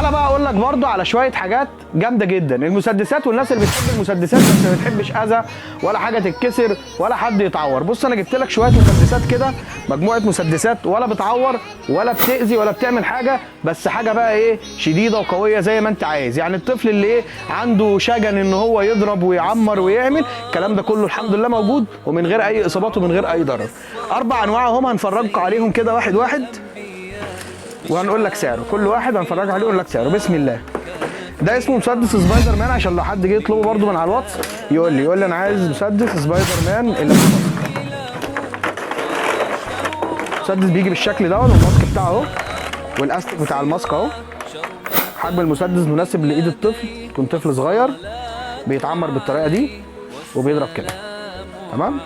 تعالى بقى اقول لك برضو على شوية حاجات جامدة جدا. المسدسات، والناس اللي بتحب المسدسات بس ما بتحبش اذى ولا حاجة تتكسر ولا حد يتعور. بص انا جبت لك شوية مسدسات كده، مجموعة مسدسات ولا بتعور ولا بتاذي ولا بتعمل حاجة، بس حاجة بقى ايه شديدة وقويه زي ما انت عايز. يعني الطفل اللي ايه عنده شجن ان هو يضرب ويعمر ويعمل الكلام ده كله الحمد لله موجود، ومن غير اي اصابات ومن غير اي ضرر. 4 انواع هم هنفرجكم عليهم كده واحد واحد، وهنقول لك سعره. كل واحد هنفرجك عليه ونقول لك سعره. بسم الله. ده اسمه مسدس سبايدر مان، عشان لو حد جه يطلبه برده من على الواتس يقول لي انا عايز مسدس سبايدر مان. اللي مسدس بيجي بالشكل ده، وال mask بتاعه اهو، والاستيك بتاع ال mask اهو. حجم المسدس مناسب لايد الطفل، يكون طفل صغير، بيتعمر بالطريقة دي وبيضرب كده. تمام.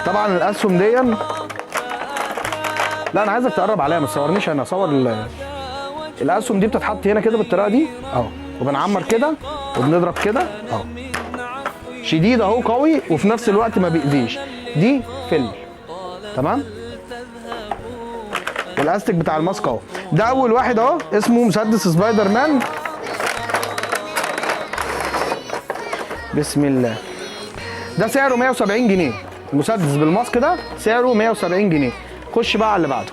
طبعا الاسهم دي، لا انا عايزك تقرب عليها، ما تصورنيش انا، اصور الاسهم دي بتتحط هنا كده بالطريقة دي اهو، وبنعمر كده وبنضرب كده اهو. شديد اهو، قوي، وفي نفس الوقت ما بيأذيش. دي فل. تمام. والاستيك بتاع ال mask اهو. ده اول واحد اهو، اسمه مسدس سبايدر مان. بسم الله. ده سعره 170 جنيه. المسدس بال mask ده سعره 170 جنيه. خش بقى على اللي بعده.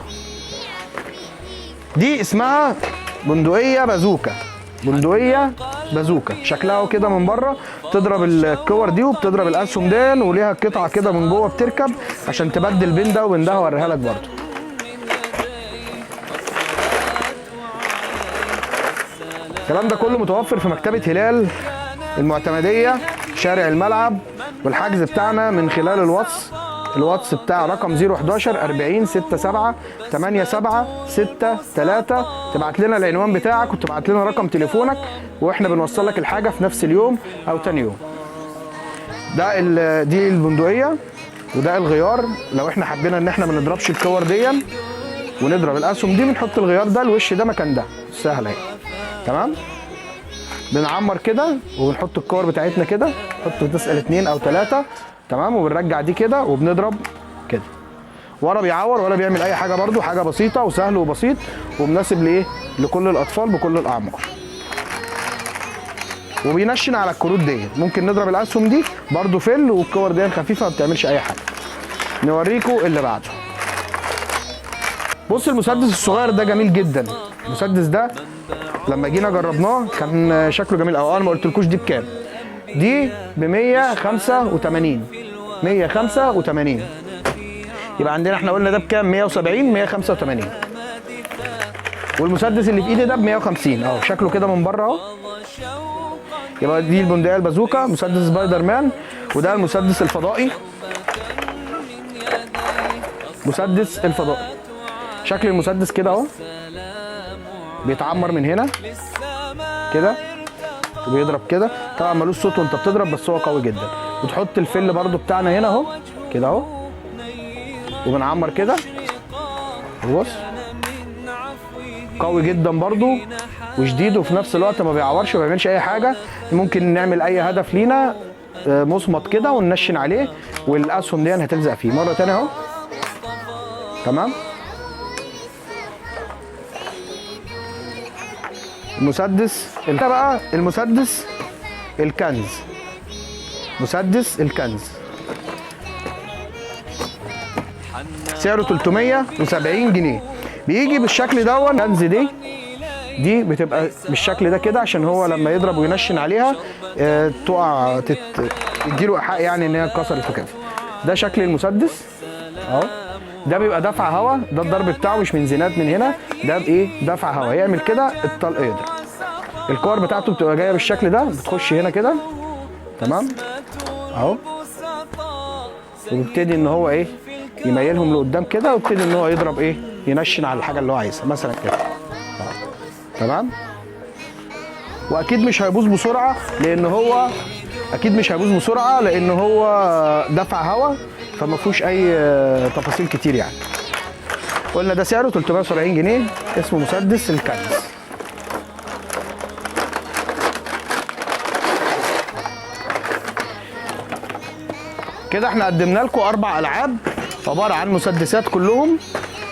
دي اسمها بندقية بازوكا. بندقية بازوكا شكلها كده من بره، تضرب الكور دي وبتضرب الاسهم دي، وليها قطعة كده من جوه بتركب عشان تبدل بين ده وبين ده. هوريها لك برضو. الكلام ده كله متوفر في مكتبة هلال المعتمدية، شارع الملعب، والحجز بتاعنا من خلال الواتس. الواتس بتاع رقم 011 40 67 87 63. تبعت لنا العنوان بتاعك وتبعت لنا رقم تليفونك، واحنا بنوصل لك الحاجة في نفس اليوم او تاني يوم. ده دي البندقية، وده الغيار. لو احنا حبينا ان احنا ما نضربش الكور دي ونضرب الاسهم دي، بنحط الغيار ده، الوش ده مكان ده، سهلة اهي. تمام. بنعمر كده وبنحط الكور بتاعتنا كده، نحط تسأل 2 او 3. تمام. وبنرجع دي كده وبنضرب كده، ولا بيعور ولا بيعمل اي حاجة، برده حاجة بسيطة وسهل وبسيط ومناسب لايه، لكل الاطفال بكل الاعمار. وبينشن على الكروت دي، ممكن نضرب الاسهم دي برده فل، والكور دي خفيفة ما بتعملش اي حاجة. نوريكم اللي بعده. بص المسدس الصغير ده جميل جدا. المسدس ده لما جينا جربناه كان شكله جميل قوي. انا ما قلتلكوش دي بكام. دي ب 185. 185. يبقى عندنا احنا قلنا ده بكام؟ 170، 185. والمسدس اللي في ايدي ده ب 150 اهو، شكله كده من بره اهو. يبقى دي البندقية البازوكا، مسدس سبايدر مان، وده المسدس الفضائي. مسدس الفضائي شكل المسدس كده اهو، بيتعمر من هنا كده وبيضرب كده. طبعا ملوش صوت وانت بتضرب، بس هو قوي جدا. وتحط الفل برضو بتاعنا هنا اهو كده اهو، وبنعمر كده. بص قوي جدا برضو وشديد، وفي نفس الوقت ما بيعورش وما بيعملش اي حاجة. ممكن نعمل اي هدف لينا مصمت كده وننشن عليه، والاسهم دي هتلزق فيه. مرة تانية اهو. تمام. المسدس ده بقى المسدس الكنز. مسدس الكنز سعره 370 جنيه. بيجي بالشكل ده. الكنز دي بتبقى بالشكل ده كده، عشان هو لما يضرب وينشن عليها تقع تديله ايحاء يعني ان هي اتكسرت وكده. ده شكل المسدس اهو. ده بيبقى دفع هواء، ده الضرب بتاعه مش من زينات من هنا، ده بايه؟ دفع هواء. يعمل كده الطلق يضرب. الكور بتاعته بتبقى جاية بالشكل ده، بتخش هنا كده. تمام اهو، وبيبتدي ان هو ايه، يميلهم لقدام كده، ويبتدي ان هو يضرب ايه، ينشن على الحاجة اللي هو عايزها مثلا كده. تمام. واكيد مش هيبوظ بسرعة، لان هو اكيد مش هيبوظ بسرعة لان هو دفع هواء، فما فيهوش اي تفاصيل كتير يعني. قلنا ده سعره 370 جنيه، اسمه مسدس الكنز. كده احنا قدمنا لكم 4 العاب عبارة عن مسدسات كلهم.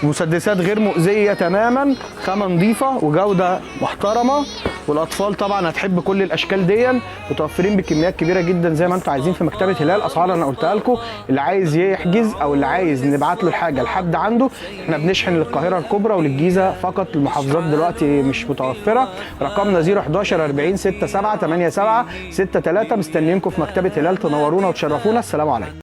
مسدسات غير مؤذية تماما، خامة نظيفة وجوده محترمه، والاطفال طبعا هتحب كل الاشكال دي، متوفرين بكميات كبيرة جدا زي ما انتم عايزين في مكتبه هلال. اسعار انا قلتها لكم، اللي عايز يحجز او اللي عايز نبعت له الحاجة لحد عنده، احنا بنشحن للقاهره الكبرى وللجيزه فقط، المحافظات دلوقتي مش متوفرة. رقمنا 011 40 67 87 63. مستنيينكم في مكتبه هلال، تنورونا وتشرفونا. السلام عليكم.